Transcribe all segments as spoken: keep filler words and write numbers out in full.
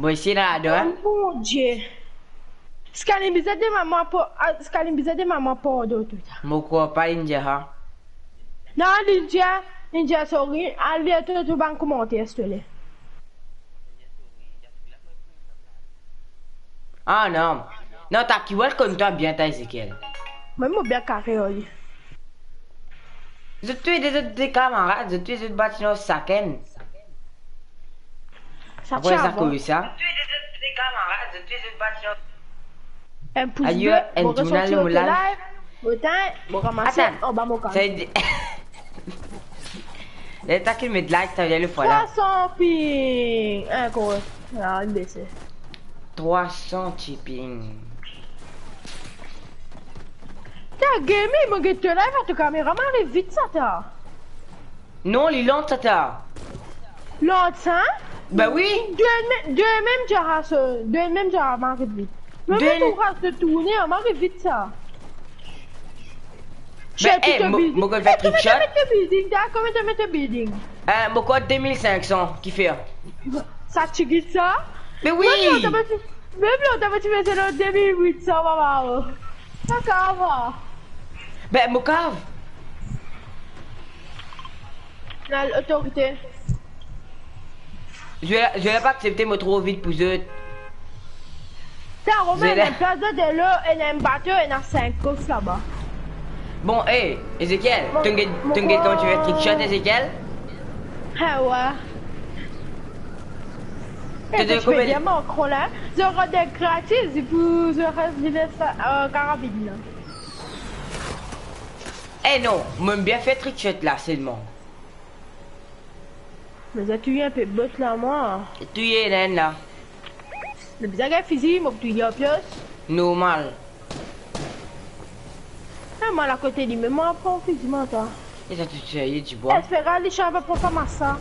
Mo isi dan lador, hein? Oh, Bondie. Skalin bizin demann mwa pa-, ah, skalin bizin demann mwa pardon tou sa. Mo krwar pa linn dir sa. Non, linn dir, linn dir sorry. Al lir tou, tou bann komanter, siouple. Ah, non. Non, ta ki welcome twa bien ta, Ezekiel. Mwa, mo bien kare ar li. Zot tou de, zot de kamarad, zot tou zot bat lor sakenn. Sa apre ti sa avan. Koumsa. Enn pous ble, mo resorti mo live, mo tann, mo ramas anba mo kaz. Atann. Sa vle dir, leta ki met like, sa vle dir le fwa la. Trwa san ping. Enn kor. La, li bese. Trwa san ti ping. Ta game, mo get to live, to kamera, mo ariv vit sa ta. Non, li lant sa ta. Lant sa? Ben wi. De me-, de mem diara so, de mem diara, mo ariv vit. Mem de tou ras de tourne, mo ariv vit sa. Ben, eh, mo, mo konn fer trick shot. Konbien to met building ta? Konbien to met building? Eh, mo konn de mil sink san, kifer? Sa ti git sa? Me wi! Mem lor, mem lor, to met building lor de mil wit san, mama, oh. Sa kav. Ben, mo kav. La, lotorite. Zot, zot pa aksepte mo tro vit pou zot. Sa, Romain, zot ena enn plas de delo, ena enn bato, ena sink kos laba. Bon, eh, Ezekiel, to get, to get kouma ti fer trick shot, Ezekiel? Ha, wi. Eh, to dir kouma diamant, la, zot rod gratis, pou zot res vinn sa, euh, karabinn la. Eh non, mo inn bien fer trick shot la selman. Me zot touy enn pe bot la, mwa. Touy enn la. Me bizin gagn fizi, mo touy li an plis. Normal. Eh, mwa, akote li, me mwa pran fizi, mwa, ta. E sa, to serye, ti bwa? Espera, li, sa va pran sa, masa.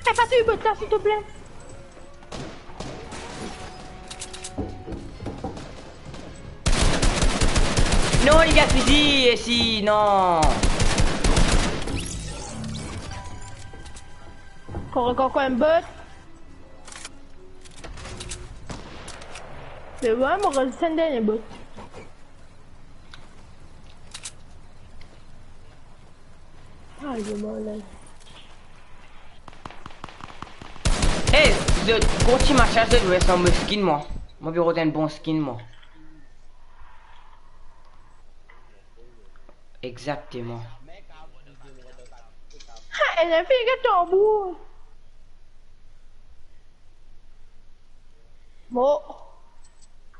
Eh, pa touy bot la, silteple. Non, li gagn fizi, esi, non. Ankor, ankor, ankor enn bot. Me wi, mo res enn dernie bot. Ayo, malad. Eh, zot, kontign match la, zot, wi, sa mo skin, mwa. Mo pe rod enn bon skin, mwa. Exakteman. Ha, ena finn get tanbour. Bon.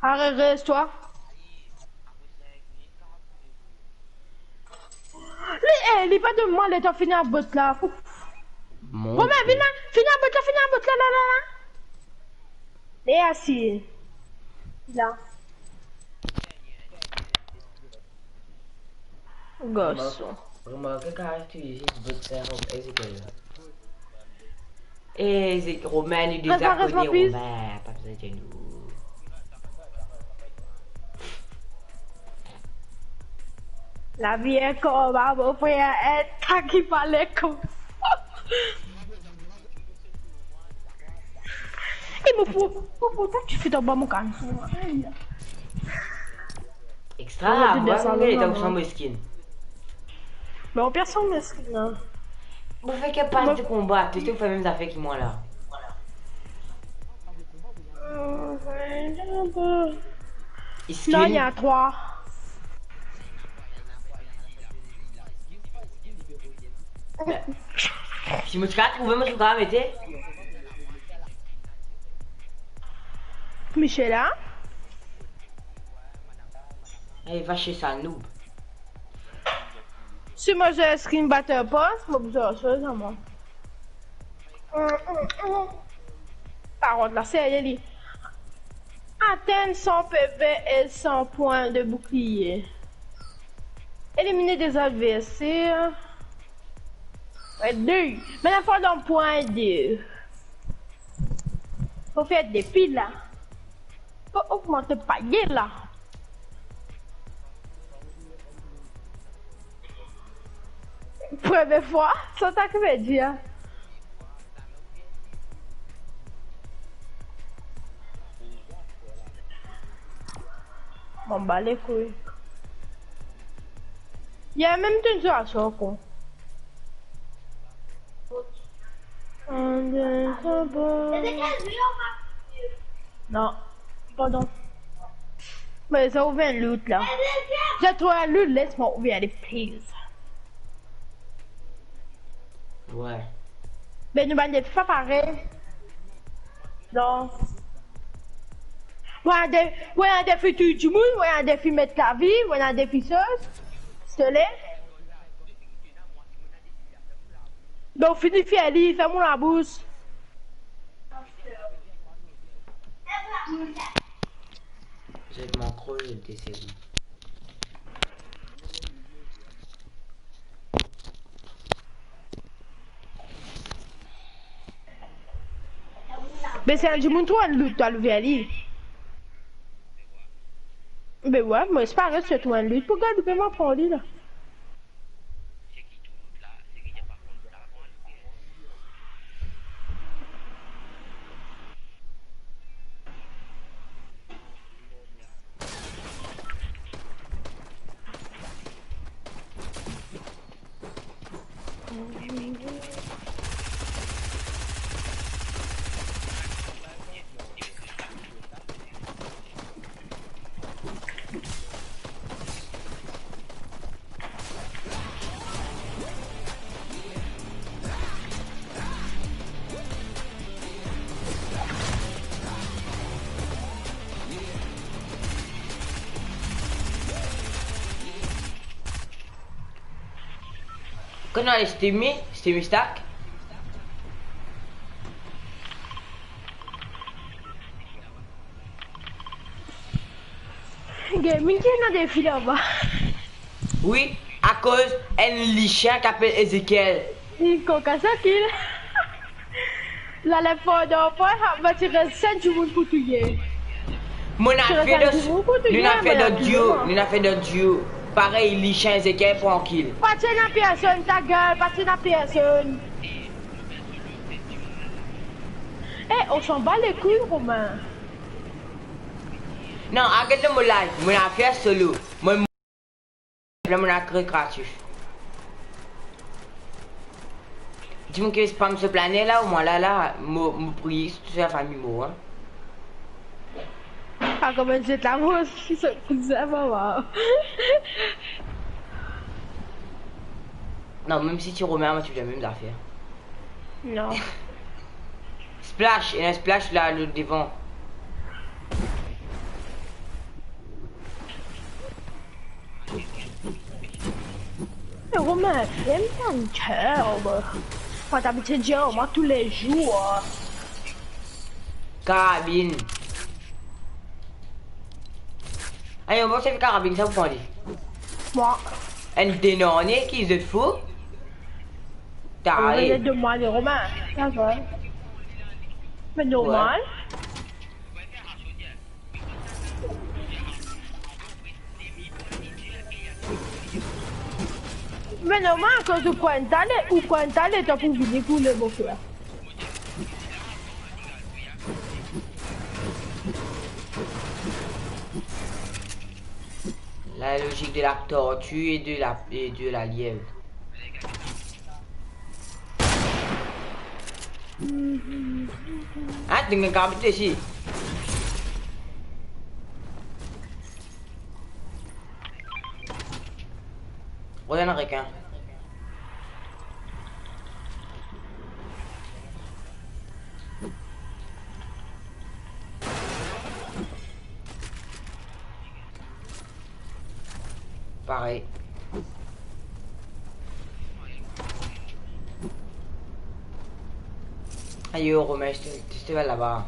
Arret, res twa. Li, eh, li pa donn mwa letan fini ar bot la. Bon, me vinn la, fini ar bot la, fini ar bot la, la, la, la. E asi. La. Garson. Remark, remark, karakterize bot sa, Ezekiel la. Eh, Eze-, Romain, li deza kone, Romain, pa bizin dir nou. Lavi enn konba, mo frer, eh, ta ki pale koumsa. E mo pou, mo pou, pou ti fit anba mo kanson. Ay. Extra, mwa, mo pe sanble mo skin. Me personn mo skin la. Mo fer ki pas de konba, to, to fer mem zafer ki mwa la. Skin? Non, ena trwa. Si mo ti kav trouve, mo ti kav mete. Michel la? Eh, va aste sa, noob. Si mo zwe skin Battle Pass, mo bizin otoz, mwa. Par kont la, serye li. Atenn san P V e san pwin de boukliye. Elimine de adverser. Wi, de. Me la fwa dan pwin de. Fo fer depi la. Fo ogmante paye la. Premie fwa, sa ta ki vedir. M'en bats les couilles. Il y a même une sort quoi. Non, pardon. Mais ça ouvre un loot là. J'ai trouvé un loot, laisse-moi ouvrir les prises. Ouais. Ben, nou bann defi pa parey. Non. Ou ena de-, ou ena defi touy dimoun, ou ena defi met lavi, ou ena defi sos. Sitele. Ben, ou fini fer li, ferm ou labous. Zot mank krol, zot deseri. Be si enn dimoun trouv enn loot, to al ouver li. Be wi, mo espere si to trouv enn loot pou gagn, be mo pran li la. Kouma Steamy, Steamy Stack? Gaming ki ena defi laba. Wi, akoz enn lisien ki apel Ezekiel. Li kokas sa kill. Lalep pandan pwa, pa ti res sink dimoun pou touye. Mo ena fer dan, nou ena fer dan duo, nou ena fer dan duo. Parey, lisien, Ezekiel, trankil. Pa ti ena personn, ta gel, pa ti ena personn. Eh, on s'en bat les couilles, Romain. Non, aret dan mo live, mo ena fer solo. Mo, mo ena rekreatif. Dimoun ki spam so planer la, omwin la, la, mo, mo priye, tou sa fami mor, hein. Pa kouma zot la, mo osi, so kouzin, mama. Non, mem si ti Romain, mo ti fer mem zafer. Non. Splash, ena Splash la, lot devan. Romain, ferm ta gueule. Mwa, to abitie dir mwa toulezour. Karabinn. Ayo, bon, se karabinn sa, ou pran li? Mwa. Enn denarnie ki zot fou? Tare. Ou vinn donn mwa li, Romain. Sa va. Me normal. Me normal, akoz ou pran tale, ou pran tale, to pou vini pou le bofer. La logique de la tortue et de la, et de la lièvre. Ah, dengan kabit dia si. Oh, il y en a un requin. Parey. Ayo, Romain, ti, ti, ti va laba.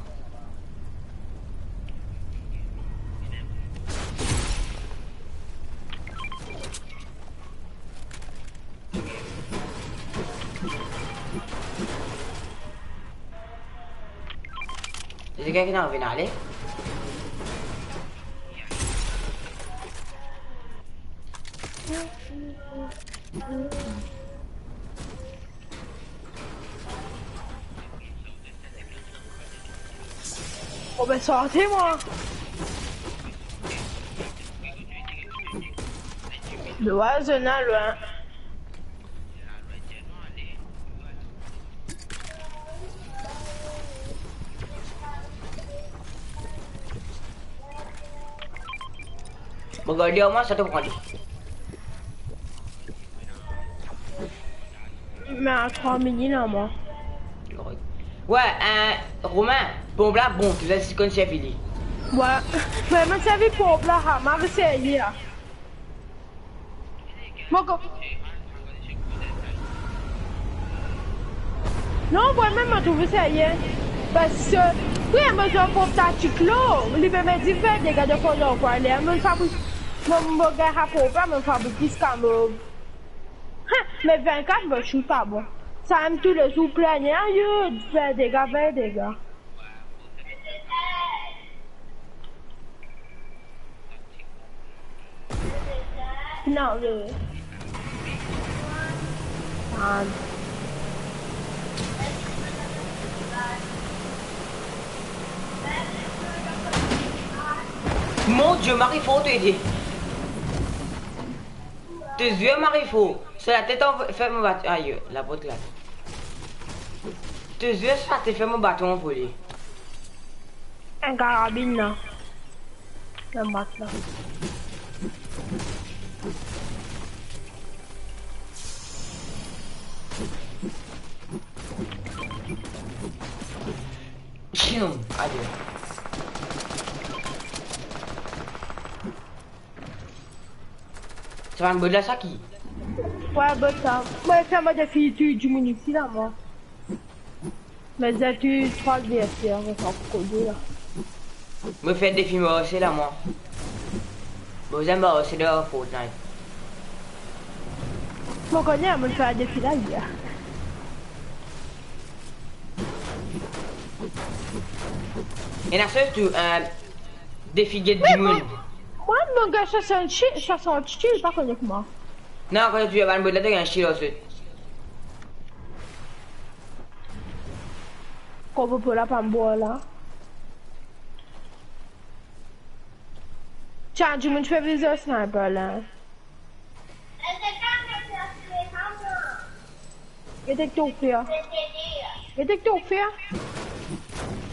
Ena kikenn ki ena anvi ale? Oh, ben, sorti, mwa. Lwin, zot ena lwin. Bon, gard ar mwa, sa to pran li. Me a trwa minit la, mwa. Wi, eh, Romain, ponp la, bon, to zis konn servi li. Wi, me mo servi ponp la, ha, mo ave servi li, ha. Mo ko-, non, mwa mem mo trouv serye. Parski, wi, mo zwenn ponp taktik la, li pe met dife, dega de kolon, kwa, li, mo fabrik, mo, mo gagn sa ponp la, mo fabrik plis ka mo. Ha, me vennkat mo swit pa bon. Sa mem toulezour plin, yo, vinn dega, vinn dega. Non, le. Ah. Mon Dieu, Marie, fort ede. To zwe Marie fort. Se latet anv-, fer mo bat-, ayo, laport la. To zwe sa, to fer mo baton anvole. Enn karabinn la. Enn bat la. Kill. Ayo. Sa bann bot la, sa ki? Wi, bot sa. Mwa, fer mo defi touy dimoun isi la, mwa. Me zot touy trwa adverser, mo pa kone la. Mo fer defi mor se la, mwa. Mo zis mor se dan Fortnite. Mo kone, mo fer defi la, li a. Ena sirtou, eh, defi get dimoun. Mwa, mo gagn swasant ki-, swasant kill, pa kone kouma. Non, kan to touy bann bot la, to gagn kill osi. Kouma pou la pa mo bwar la. Tiens, dimoun ti pe vize sniper la. Get ek to fer. Get ek to fer.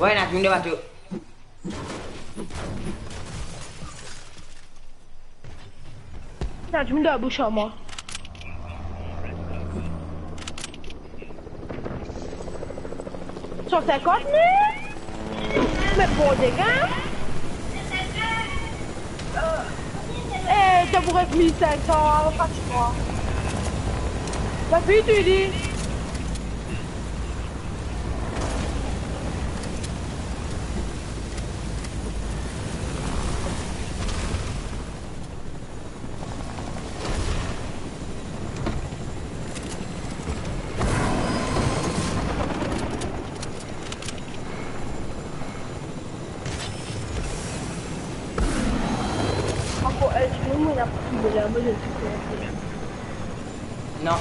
Wi, ena dimoun devan to. Ena dimoun dan bous ar mwa. San sinkant mil? Me bon dega. Eh, to pou res mil sink san, fatig mwa. Mo pi touy li. Ankor enn dimoun, mo ena pou touy la, mo zis touy. Non.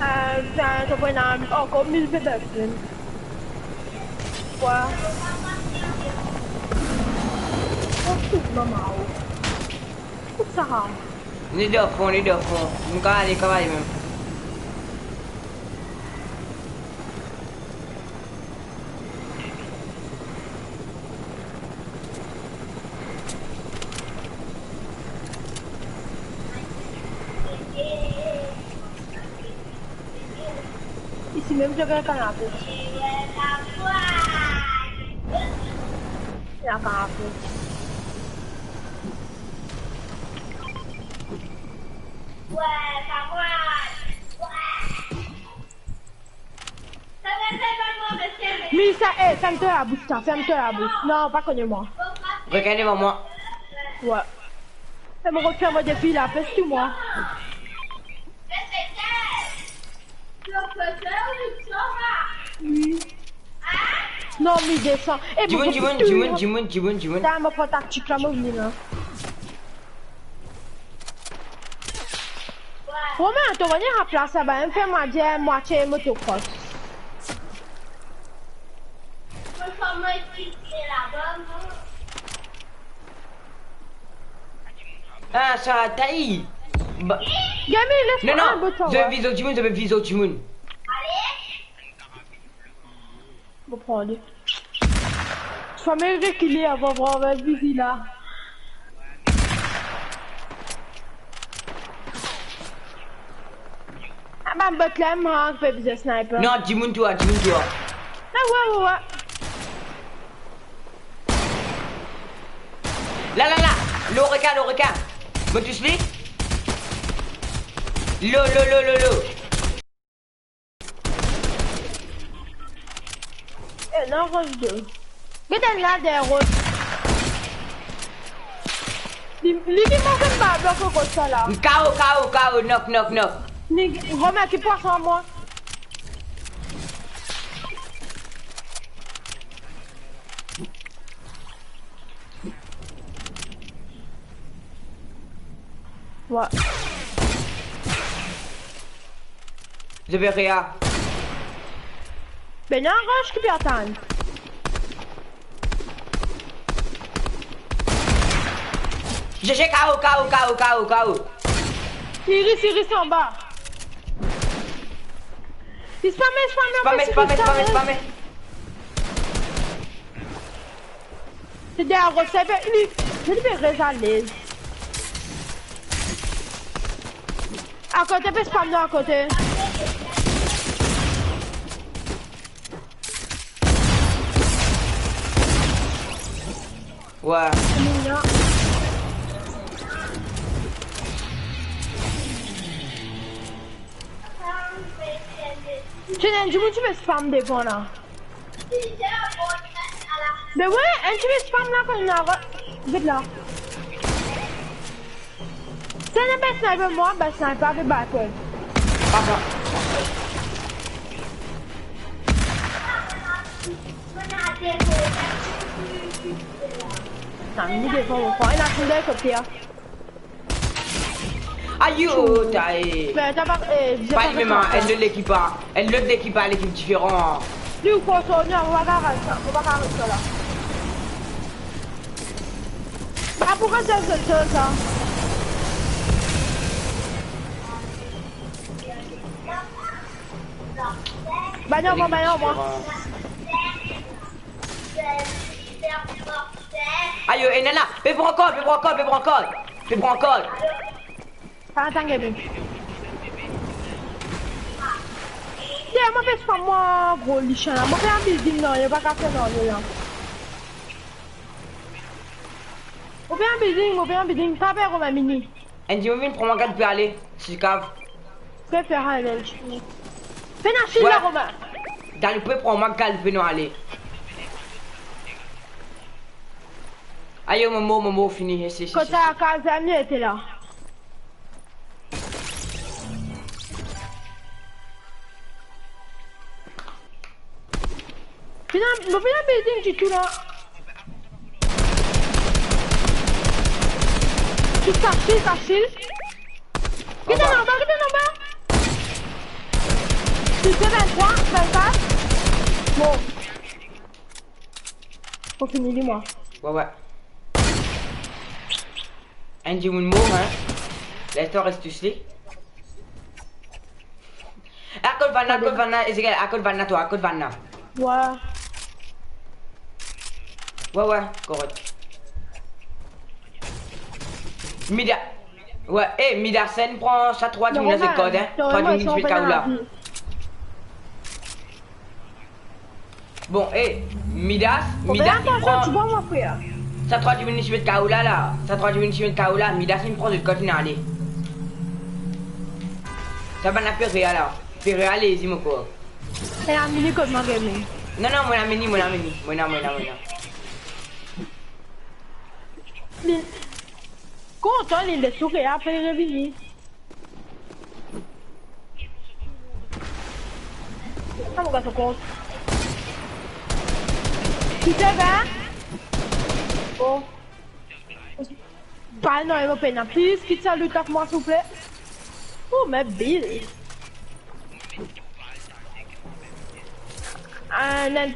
Euh, sa, sa pou ena ankor mil bebe. Kwa? Oh, tout mama, oh. Kot sa? Li dan fon, li dan fon. Nou kav ale, kav ale mem. Isi mem, zot gagn kanape. Ena kanape. Mi sa, eh, ferm to labous, sa, ferm to labous. Non, pa kone mwa. Regarde devan mwa. Wi. E mo kot fer mo defi la, pes tou mwa. Non, mi desann. Eh, dimoun, mo dimoun, pes tou, dimoun, dimoun, dimoun, dimoun. Sa, mo pran taktik la, mo vini la. Romain, to gagn enn plas laba, enn fer mwa dir mwatie motocross. Ah, sa, tayi. Ba- Gamin, les non, mwa non, enn bout, sa je va. Viz dimoun, je viz dimoun. Mo pran li. Fami rekile avan, vran, vran, vizi la. Ah, bann bot la, mwa, pe bizin sniper. Non, dimoun tou, ah, dimoun tou, ah. Ah, ouais, ouais, ouais. La, la, la. Lo rekin, lo rekin. Mo tous li. Lo, lo, lo, lo, lo. Eh, non, Rose de. Get enn la derrière Rose. Li, li, li mank enn bal, blok kot sa la. K O, K O, K O, knock, knock, knock. Li, Romain, ki pwason mwa. Ouais. Je vais réa. Ben non, Roche ki pe atann. G G, K O, K O, K O, K O, K O. Iris, Iris anba. Li spame, spame, spame, spame, spame. Se derrière Roche, li, li pe rez alez. Akote, pe spam nou akote. Ouais. Ti ena enn dimoun ti pe spam devan la. Ben ouais, enn ti pe spam la kan ena, get la. Si ena bann sniper mwa, bann sniper pe bat. Papa. Sa, nou devan, nou pran, ena tonbe kot la. Ayo, taye. Me ta pa, eh, pa li mem, enn lot lekip, enn lot lekip, lekip diferan. Li ou konsa, non, mo pa kapav sa, mo pa kapav sa la. Ah, pourquoi ça, ça, ça, ça ? Ba non, mwa, ba non, mwa. Ayo, eh, nana, pe pran kod, pe pran kod, pe pran kod. Pe pran kod. Atann, atann, Gaby. Ye, mo pe spam mwa gro lichan la. Mo pe an building, non, yo pa kapav fer nanye la. Mo pe an building, mo pe an building, pa per, Romain, mini. Enn dimoun vinn pran mwa, gard pe ale, si kav. Pe fer ale. Pena fil la, Romain. Dani pe pran mwa, gard pe nou ale. Ayo, mo mor, mo mor, fini, si, si, si. Kot sa, kaz la, mi ete la. Finn, nou finn building ditou la. Ki fasil, fasil. Ki anba, ki anba. Touze venntrwa, vennkat. Bon. Mo fini li, mwa. Ouais, ouais. Enn dimoun mor, hein. Les to res tous li. Akot vann la, akot vann la, Ezekiel, akot vann la, twa, akot vann la. Ouais. Ouais, ouais, korek. Mida-, ouais, eh, Midas, inn pran sa trwa dimoun la, zot kord, hein. Trwa dimoun, zot kord la. Bon, eh, Midas, Midas, inn pran sa trwa dimoun, inn met K O la, la. Sa trwa dimoun, inn met K O la, Midas, inn pran zot kord, inn ale. Sa bann la pe real la. Pe real, ezi mo kor. E, amini kot mwa, Gaby? Non, non, mo ena mini, mo ena mini. Mo ena, mo ena, mo ena. Li, kontan, li les ou real, apre li revini. Ah, mo gason kont. Ki se, ben? Oh. Pa, non, mo pena. Please, kit sa loot ak mwa, silvouple. Oh, ma belle. Ah, nan.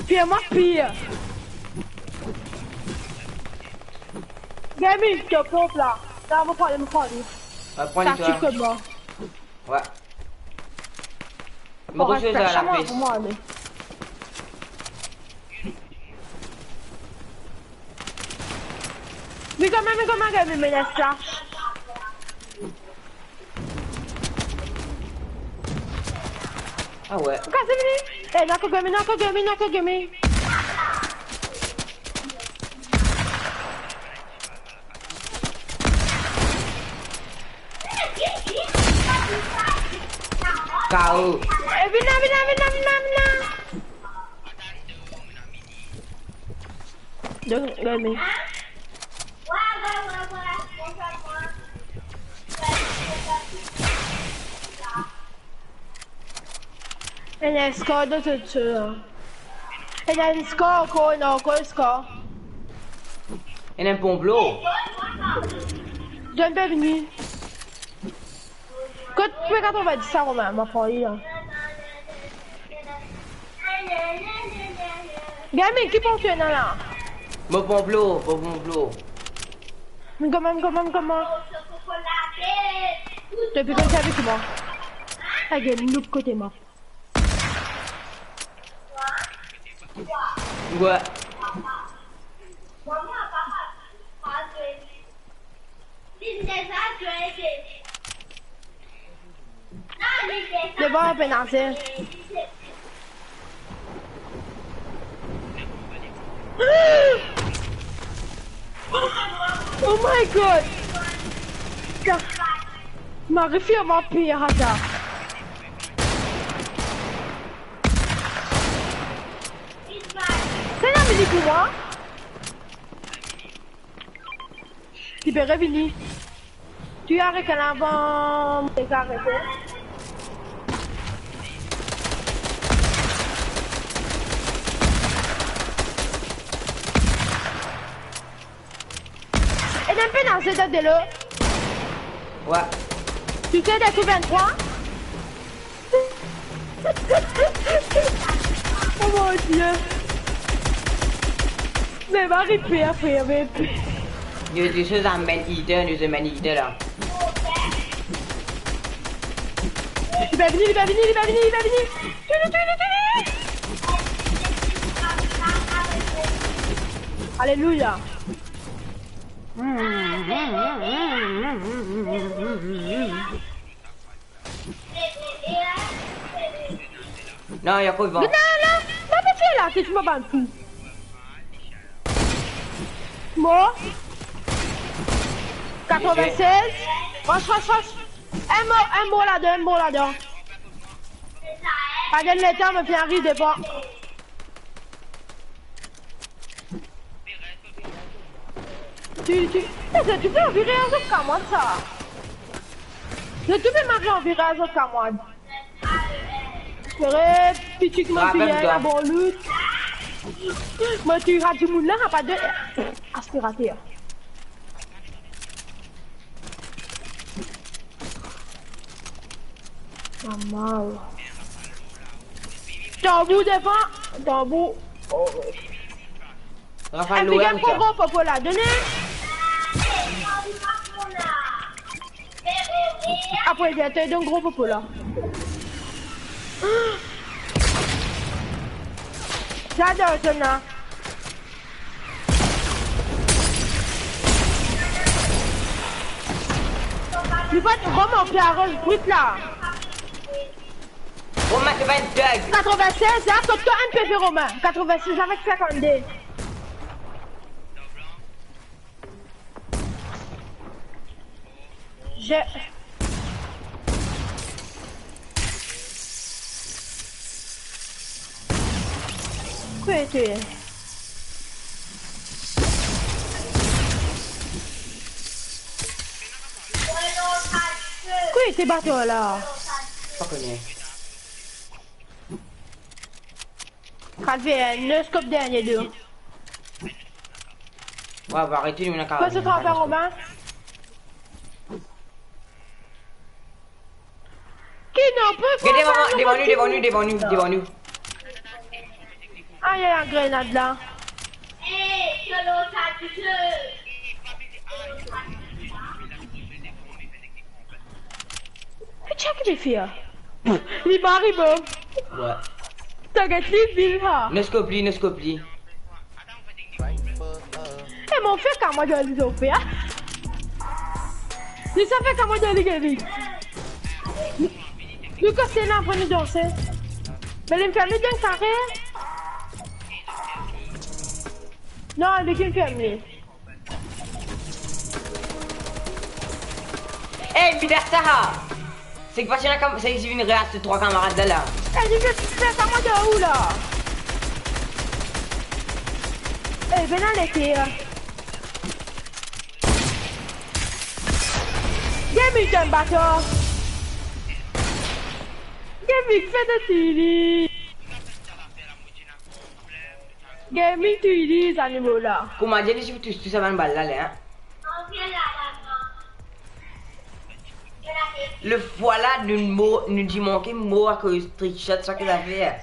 Pir, mwa pir. Gaming, to ponp la. La, mo pran li, mo pran li. Va pran li, twa. Sa ti kot mwa. Wi. Mo flash la, mwa, lapes. Pou mwa, ale. Vinn kouma, vinn kouma, Gaming, mo flash. Ah ouais. Kas li. Eh, nako Gaming, nako Gaming, nako Gaming. K O. Eh, vinn la, vinn la, vinn la, vinn la, vinn la. Donk, Gaming. Ena enn score de tout sa. Ena enn score ankor, ena ankor enn score. Ena enn bonblo. Donn pe vini. Kot pe katrevindis sa, Romain? Mo pran li, an. Gaming, ki pran ena la? Mo bonblo, mo bonblo. Kouma, kouma, kouma? Depi kouma sa, depi kouma? Ayo, nou kote mwa. Ouais. Devan, pena se. Oh my God! Sa, mo refir mo pir, ata. Sa ena mini pou mwa? Li pe revini. Ti aret kan avan, mo pe arete. Ena enn pena se dan delo. Ouais. Tu sais, de tout vingt-trois? Oh mon Dieu. Me mari pe apre, me pe. Yo, ti se zame eater, nou zame eater la. Li pe vini, li pe vini, li pe vini, li pe vini. Touy li, touy li, touy li. Alelouya. Non, li ankor vivan. Non, non, pa pitiye la, ki ti mo bann fou. Mo. Quatre-vingt-seize. Rush, rush, rush. Enn mo, enn mo ladan, enn mo ladan. Pa donn letan, mo finn ariv devan. Ti, ti, eh, zot tou pe anvi reazi kamwad sa. Zot tou pe anvi reazi kamwad. Ere, piti ki mo finn ena bon loot. Mo ti rad dimoun la, pa de aspirater. Mama. Tanbou devan, tanbou. Oh. Rafael Lorenzo. Gro popo la, done. Apre, vinn, to donn gro popo la. J'adore ça, non. Li pa Romain, Pierre, Brit la. Romain, c'est pas une blague. Quatre-vingt-seize, la, kot to M P V, Romain. Quatre-vingt-seize avec cinquante-deux. Je... Kouma to ye? Kouma to bat la? Pa kone. Kalve, no scope dernie de. Wa, va aret, nou ena karabin. Pas sa, Robin. Ki non, pe... Gete, mama, devan nou, devan nou, devan nou, devan nou. Ay, ay, grenad la. Ki sa ki li fer? Li mari bon. Wi. Target li, vil la. No scope li, no scope li. E mo fer kouma dan li zofer, a? Li sa fer kouma dan li, Kevin. Nou kase la, apre nou danse. Me li ferm li dan kare. Non, li ki ferm li. Ey, bida sa! Seki pa ti ena kam-, seki ti vinn res trwa kamarad la, la. Ey, li fer sa, mwa, de ou la? Ey, vinn ale, tir. Gaming, to enn batar. Gaming, fer de tili. Gaming, touy li, zanimo la. Kouma dir, li ti pou tous tou sa bann bal la, la, hein? Lefwa la, nou mor, nou ti manke mor akoz trick shot, sa ki zafer.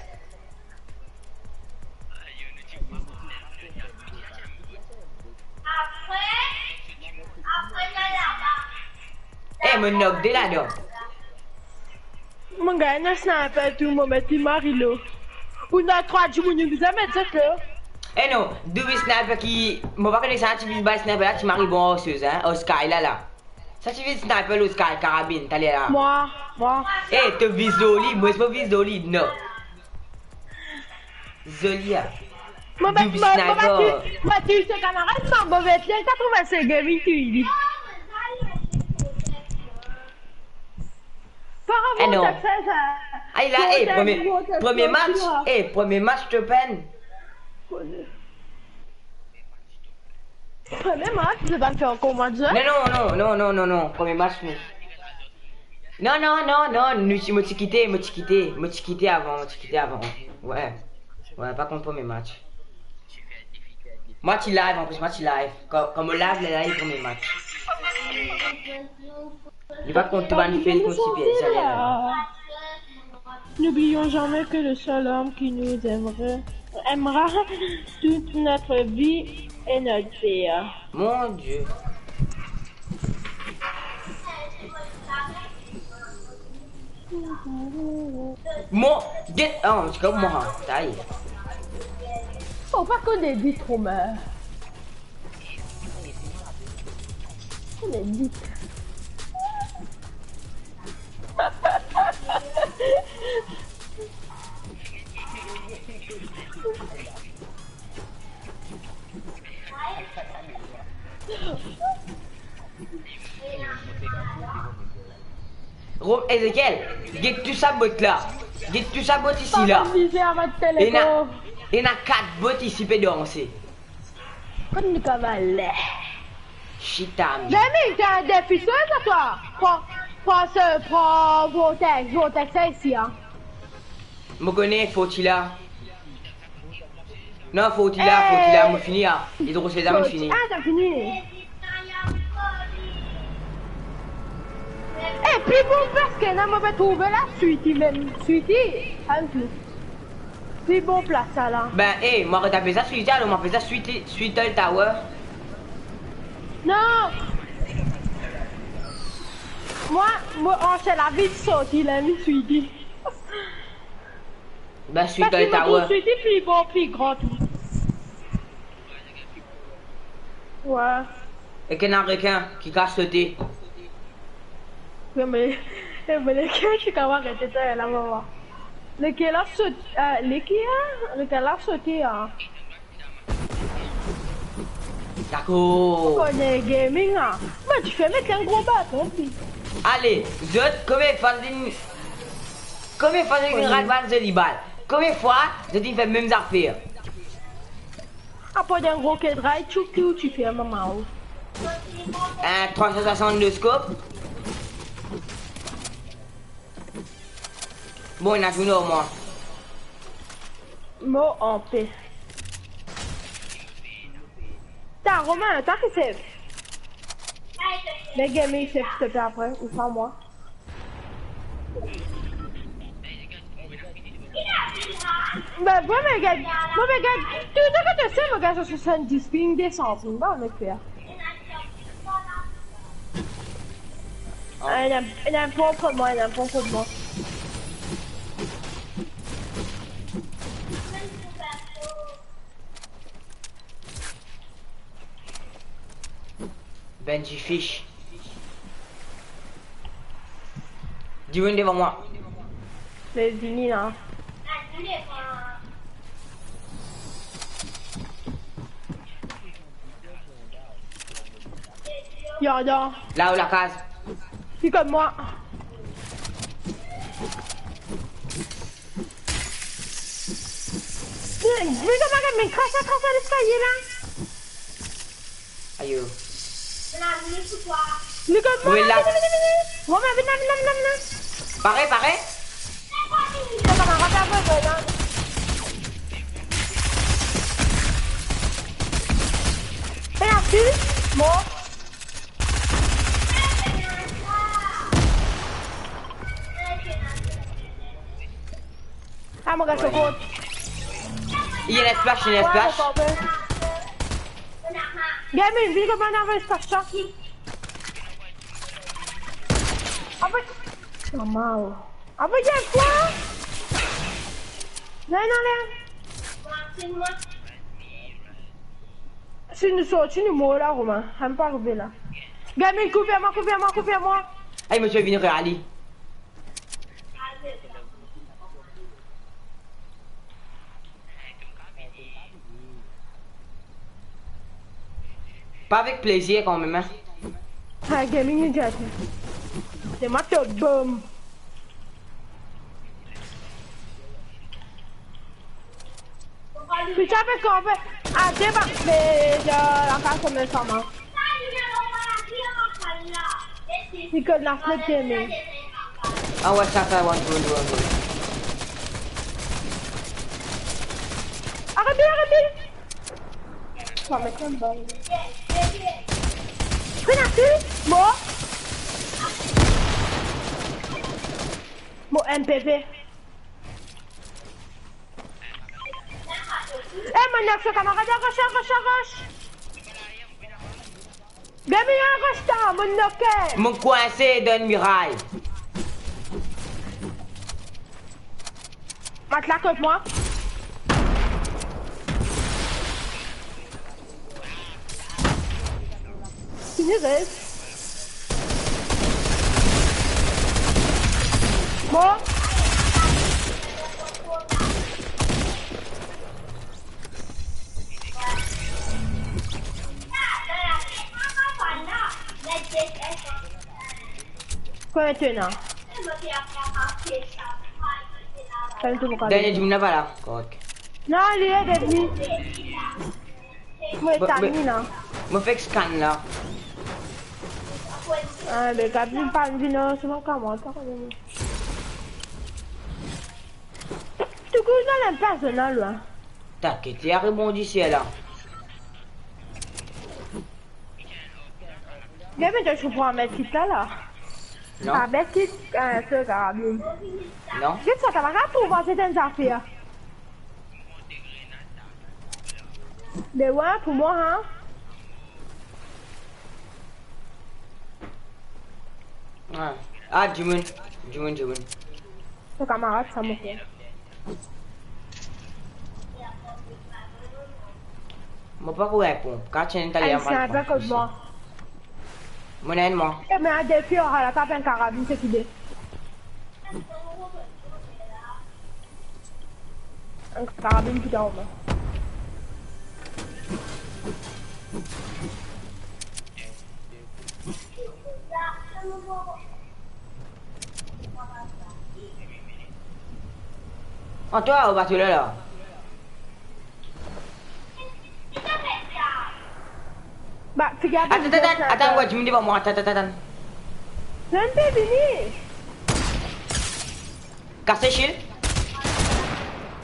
Eh, mo knock de ladan. Mo gagn enn sniper tou, mo met li mari lo. Pou nou trwa dimoun, nou bizin met zot lo. Eh non, doub sniper ki, mo pa kone sa, ti viz bay sniper la, ti mari bon ar soz, hein, ar Sky la, la. Sa ti viz sniper lo Sky, karabin, taler la. Mwa, mwa. Eh, to viz lor li, mwa mo viz lor li, non. Zoli, a. Mo pa, doub mo, mo pa sniper. Ti, mo pa ti se kamarad, mo, mo met li, sa trouv se Gaming touy li. Eh non. Ay la, eh, premie, premie match, eh, premie match, to pena. Premie match, to pena fer ankor match, hein? Non, non, non, non, non, non, non, premie match, non. Non, non, non, non, nou ti, mo ti kite, mo ti kite, mo ti kite avan, mo ti kite avan. Wi. Wi, pa kont premie match. Mwa ti live, anplis, mwa ti live. Kan, kan mo live, la, la, li premie match. Li pa kont tou bann fail kot ti P S L la. N'oublions jamais que le seul homme qui nous aimerait, aimera toute notre vie est notre père. Mon Dieu. Mo, get, oh, ti kone mwa, sa ye. Oh, pa kone di tro, me. Kone di. Rom-, Ezekiel, get tou sa bot la. Get tou sa bot isi la. Ena, ena kat bot isi pe danse. Kot nou kaval la? Chita, mi. Demi, t'es un déficit, toi. Prends, prends ce, prends Vortex, Vortex, c'est ici, hein. Mo kone Forti la. Non, Forti la, Forti la, mo fini la. Li drose la, mo fini. Ah, t'as fini. Eh, pli bon plas ki ena, mo pe trouve la, Sweetie mem. Sweetie, ann tou. Pli bon plas sa la. Ben, eh, mwa, kan to apel sa Sweetie, alor mwa apel sa Sweetie, Sweetie Tower. Non. Mwa, mo, an se lavi sorti, la, mi Sweetie. Ben, Sweetie Tower. Sweetie pli bon, pli gran tou. Wi. E ki ena rekin ki kapav sote. Wi, me, e, me, rekin ki kapav rete la, mama. Rekin la sot, eh, rekin la, rekin la sote, ah. Dakor. Kone gaming, ah. Me ti fer met enn gro baton, pi. Ale, zot, konbien fwa zot inn, konbien fwa zot inn rat bann zoli bal? Konbien fwa zot inn fer mem zafer? Apre enn gro kedray, tchouk, tchouk, ti fer mama ou. Enn trwa san swasannde scope. Bon, ena tou nor mwa. Mo anpe. Ah, Romain, toi qui sais. Mais gaming, c'est s'il te plaît après, ou pas moi. Ben, ouais, mais gars, moi, mais gars, tout le temps que tu sais, mon gars, soixante-dix ping, deux cents ping, bon, on est clair. Ah, il y en a, il y en a un peu contre moi, il y en a un peu contre moi. Benji Fish. Dimoun devan mwa. Vini la. Yo, yo. La ou lakaz. Li kot mwa, gade, me kras, kras leskalie la. Ayo. Li kot mwa, vini, vini, vini. Romain, vini, vini, vini, vini. Pare, pare. Sa kamarad la, vre, vre, la. E la, si, mor. Ah, mon gars, c'est bon. Il y a la splash, il y a la splash. Gaming, vini kot mwa, nou ava splash sa. Ah, mais... Normal. Ah, mais il y a quoi? Non, non, non. Si nou sorti, nou mor la, Romain. Sa pa arive la. Gaming, kouver mwa, kouver mwa, kouver mwa. Ay, mo ti vinn reali. Pa avek plezir kanmem, hein. Ah, gaming, li dir. Se mwa ki bom. Pita pe kanpe a de bak, me, euh, la pa koumsa, man. Li kot la fenêtre, me. Ah ouais, sa, sa, one goal, one goal. Aret li, aret li. Sa met enn bal. Penalty, mor. Bon, M P V. Eh, mo nak so kamarad, aros, aros, aros. Gaming, aros ta, mo noke. Mo kwinse dan miray. Mat la kot mwa. Fini res. Bon. Konbien to ena? Dernie dimoun la pa la, korek. Non, li ede li. Mo, mo, Tani la. Mo fek scan la. Ah, be, Gabi pa vinn, non, se mo kamarad, pa konnen. Tou kout dan limpa, zot ena lwin. T'inquiète, li a rebondi sir la. Gabi, to ti pran met kit la, la? Non. Ah, be kit, euh, se Gabi. Non. Get sa, ta pa trouv, se enn zafer. Be ouais, pou mwa, hein. Ah, ah, dimoun, dimoun, dimoun. To kamarad sa, mo frer. Mo pa pou reponn. Ka ti ena taler, mo pa reponn. Mo ena enn mwa. Eh, me a defi, ora la, ta pe enn karabin, se ki de. Enn karabin ki dan mo. Antoine, ou pa tou la, la. Ba, figir. Atann, atann, atann, atann, ouais, dimoun devan mwa, atann, atann, atann. Zot pe vini. Kas shield.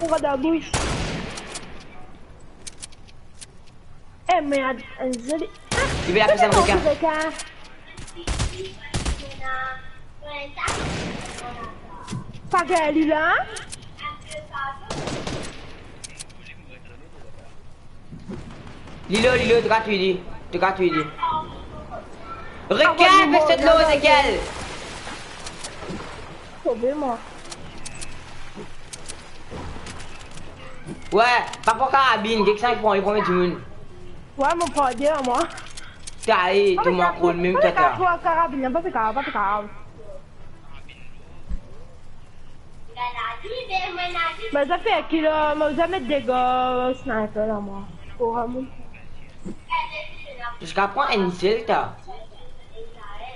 Ou gard bouch. Eh, merde, zoli. Li pe apel sa rekin. Rekin. Pa gagn li la. Li lo, li lo, to kapav touy li. To kapav touy li. Rekin, pes tete lo, Ezekiel. Sove mwa. Wey, pa pran karabin, get sa ki pran, li pran dimoun. Wey, mo pran de, mwa. Taye, to mank rod mem, tata. Pa fer karabin, pa fer karabin, pa fer karabin. Mo zame fer ki la, mo zame met dega sniper la, mwa. Pou ramoun. Ziska pran enn sel, ta.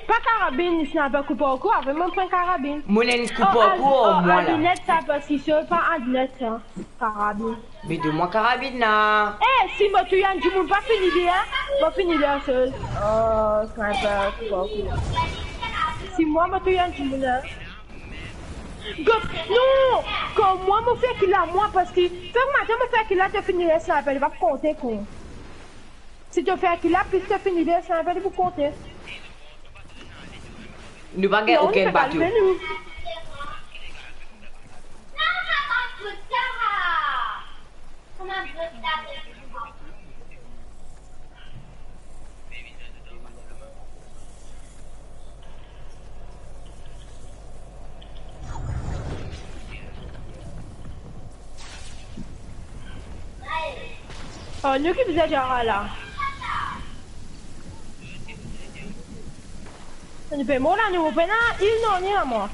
Pa karabin, sniper koup ar kour, avan mo pran karabin. Mo ena enn koup ar kour, mwa la. Linet sa, parski se pa linet sa, karabin. Me donn mwa karabin la. Eh, si mo touy enn dimoun, pa fini li, hein? Mo fini li, se, euh, sniper, koup ar kour. Si mwa mo touy enn dimoun, hein? Gop, non! Kan mwa mo fer ki la, mwa, parski, fer matin mo fer ki la, to fini le sniper, li pa pou konte, kon. Si to fer ki la, plis to fini le sniper, li pou konte. Nou pa gagn okenn bato. Oh, nou ki bizin dir la. Nou pe mor la, nou pena il, non, ni la mor.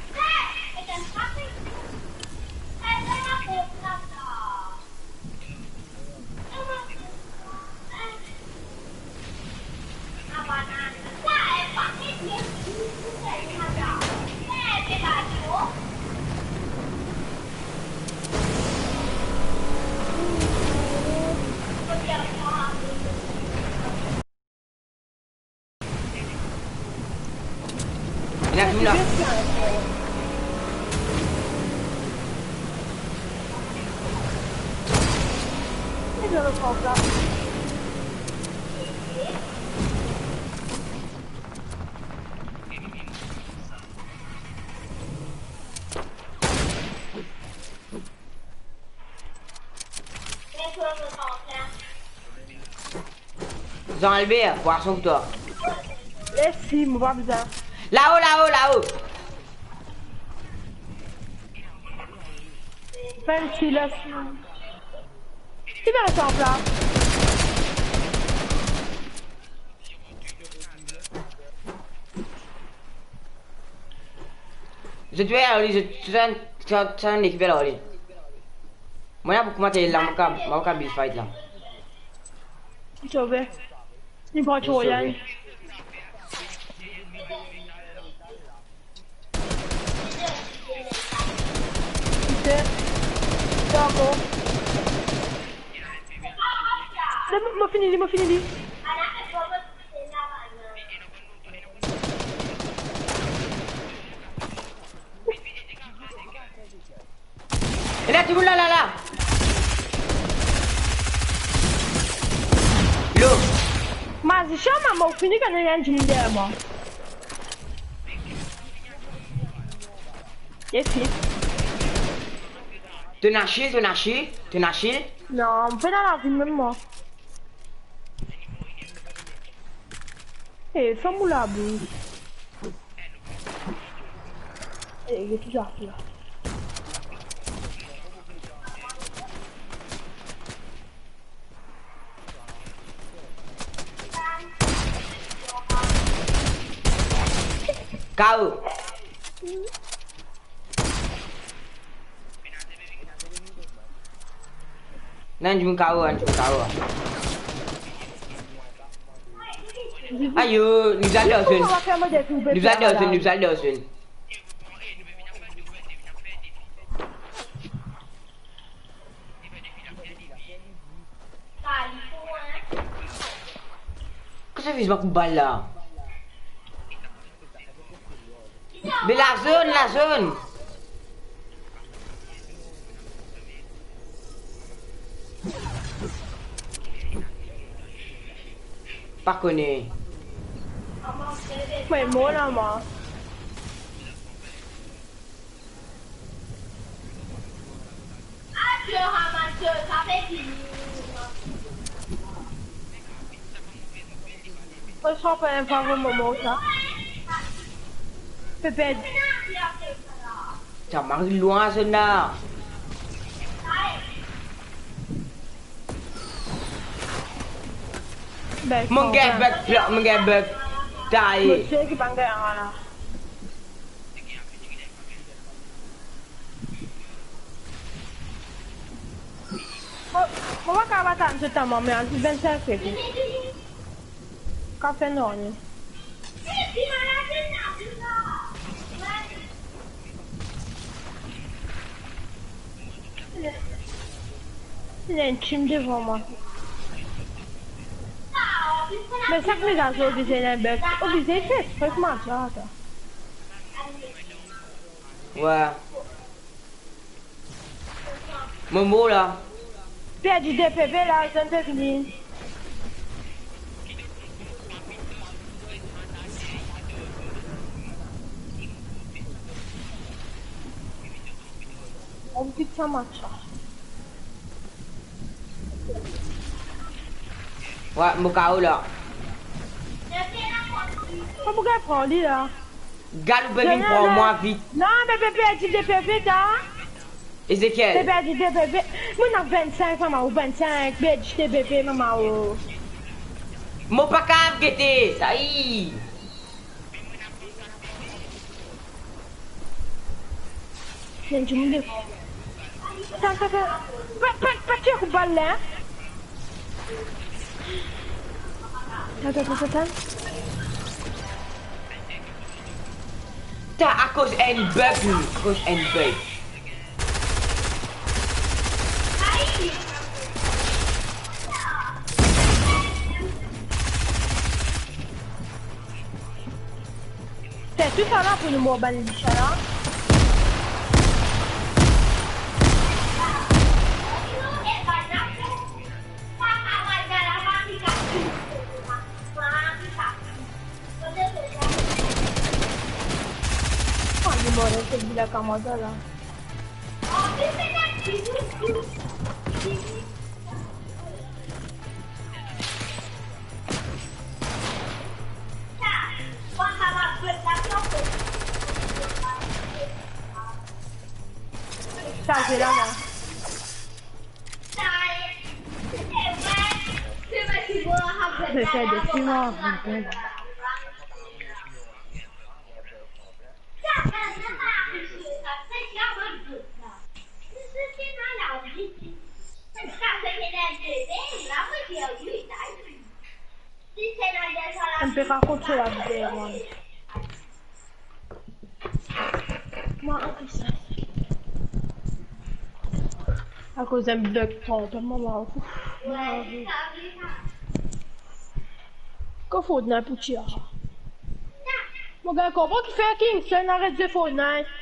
Ena dimoun la. Jean Albert, bwason pou twa. Mersi, mo pa bizin. Lao, lao, lao. Finn ti les. Ki fer sa la? Zot pe al li, zot, sa, sa, sa, sa, ekip la, li. Mwa la pou koumans la, mo ka, mo ka build fight la. Sove. Li pran tro bien. Mo, mo fini li, mo fini li. Ena dimoun la, la, la. Lo. Mazisien, mama, ou fini kan ena dimoun deryer mwa. Epi? To ena shield, to ena shield, to ena shield? Non, mo pena lavi mem mwa. Eh, ferm ou labouz. Eh, li touzour la. K O. Non, enn dimoun K O, enn dimoun K O. Ayo, nou al dan zone. Nou al dan zone, nou al dan zone. Kosa viz mwa kout bal la? Me lazone, lazone. Pa kone. Mwa, mor la, mwa. Mo sa pa enn fwa mo mor sa. Pe ped. Sa mari lwin, zot la. Mo gagn bug, pla-, mo gagn bug. Taye. Mo sir ki pa gagn la. Mo, mo pa kapav atann so tanman, me al pou vinn sink minit. Ka fer nanye. Ena enn team devan mwa. Me sak mizazor oblize ena bug, oblize fer exprès kouma sa, ta. Wi. Mo mor la. Perdi de PP la, zot inn fini. Mo kit sa match la. Wi, mo K O la. Mo pou gagn pran li la. Gad ou pe vinn pran mwa vit. Non, me pe perdi de PP ta. Ezekiel. Pe perdi de PP. Mo ena vinn-sink, mama, ou vinn-sink, perdi de PP, mama, ou. Mo pa kav gete, sa i. Ena dimoun devan. Atann, atann, atann. Pa, pa, pa tir kout bal la, hein. Atann, atann, atann. Ta, akoz enn bug, li. Akoz enn bug. Fer tou sa la pou nou mor bann lis la. Ah, li mor, se li la, kouma sa la. Sa, se la, la. Zot fer de siman. Enn pe rakont so lavi deryer mwa. Mwa, akoz sa. Akoz enn bug tonton, mama. Ouf. Kot Fortnite pou tir sa? Mo gagn konpran kifer Kingston aret zwe Fortnite.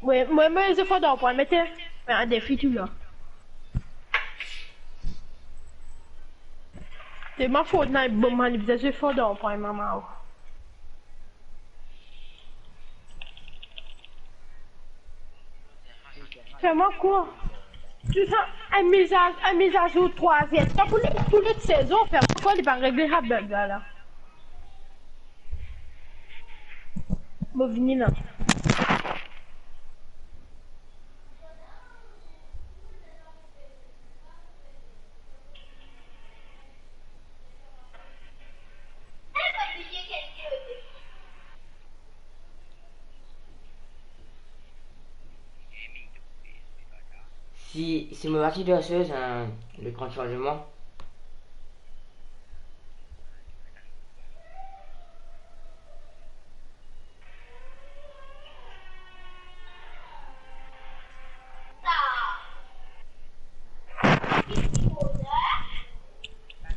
Wi, mwa, mwa, zwe Fortnite, mete, mete defi tou la. Se mo Fortnite, bon, mwa, li bizin zwe Fortnite, mama. Fer mwa kour. Tou sa, enn miza, enn mizazour trwaziem. Sa pou li, pou li sezon, fer mwa kour, li pa regle sa bug la, la. Mo vini la. Si, si mo pa ti danseuse, hein, le grand changement.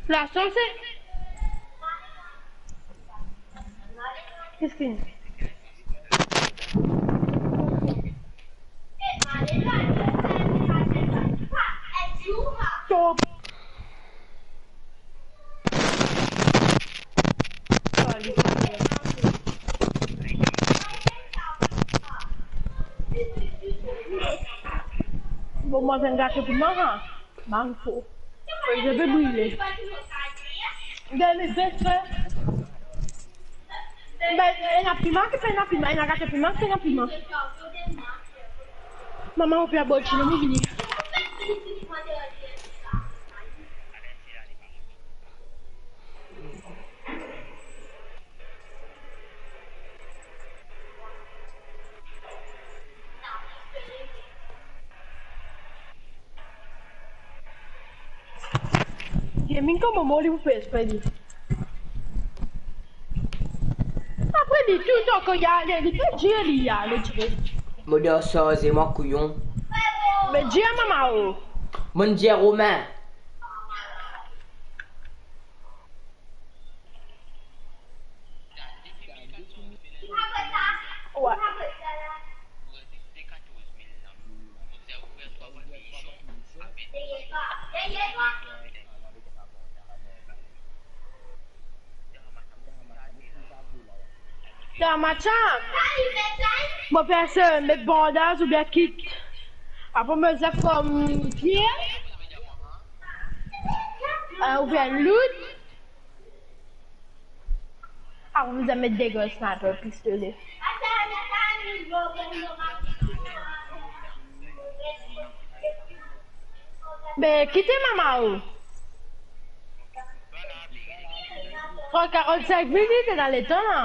La sanse. Kisa ki? Top. Bon, mwa, vinn gate pou mwa, ha? Manfo. Je vais brûler. Donn li, bes, fre. Ben, ena piman, ki pena piman, ena gate piman, ki pena piman. Mama, ou pe abort, non, mo vini. Ye minn kouma mo li pou fer exprès li. Apre li tou, tonton, li ale, li pe dir li ale, ti pe. Mo dan sarze mwa kouyon. Me dir mama, o. Mo'nn dir Romain. Dan match la, mo pe ase met bandaz oubien kit. Apre mo zet kom pie, euh, oubien loud. Ah, ou bizin met de gro sniper pistole. Be, kite mama, o. Trwa karant-sink minit, ena letan la.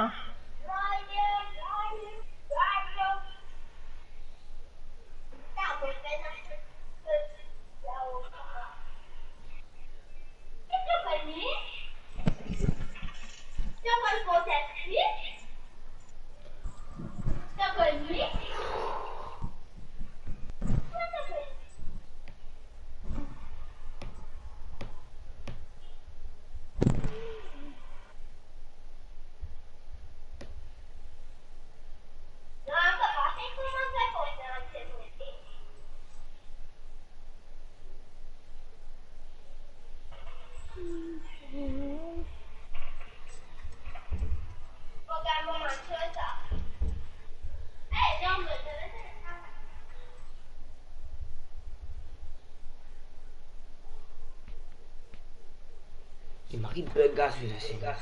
Li mari beg la, sila, sila.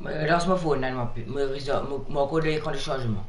Mo relans mo fon la, mo, mo, mo, mo ankor dan lekran de sarzman.